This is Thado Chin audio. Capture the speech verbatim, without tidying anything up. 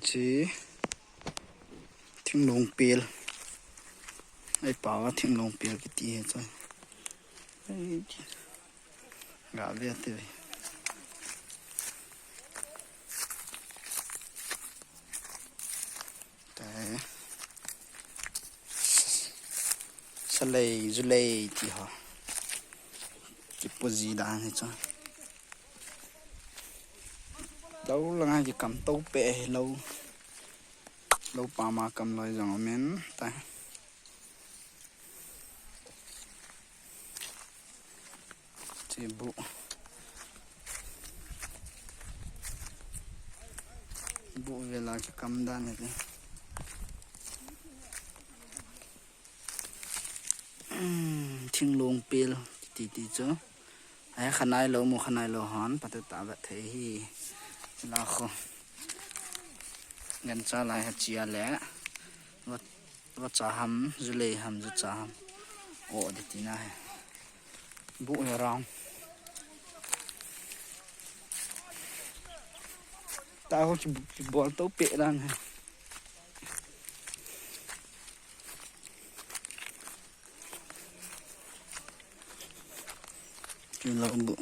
Chi thinglong pel. Ei pao a thinglong pel kiti hi chu. Ei, ga ve te ve. Te. Salei, julei ti ho. Kipu ji dan hi chu. Lou langa kikam to pe hi lou. Lou pama kam loi jong amen ta. Chi bu. Bu vela kikam dan hi. Thinglong pel ti ti chu. Ai khanai lou mu khanai lou hon patu ta vet thei hi. La kho. Gancha lai ha chia le. Va, vacha ham, julei ham, jucha ham. O de ti na he. Bu he rang. Ta ho chi bu, chi bol to pe dan he. Chi lo bu.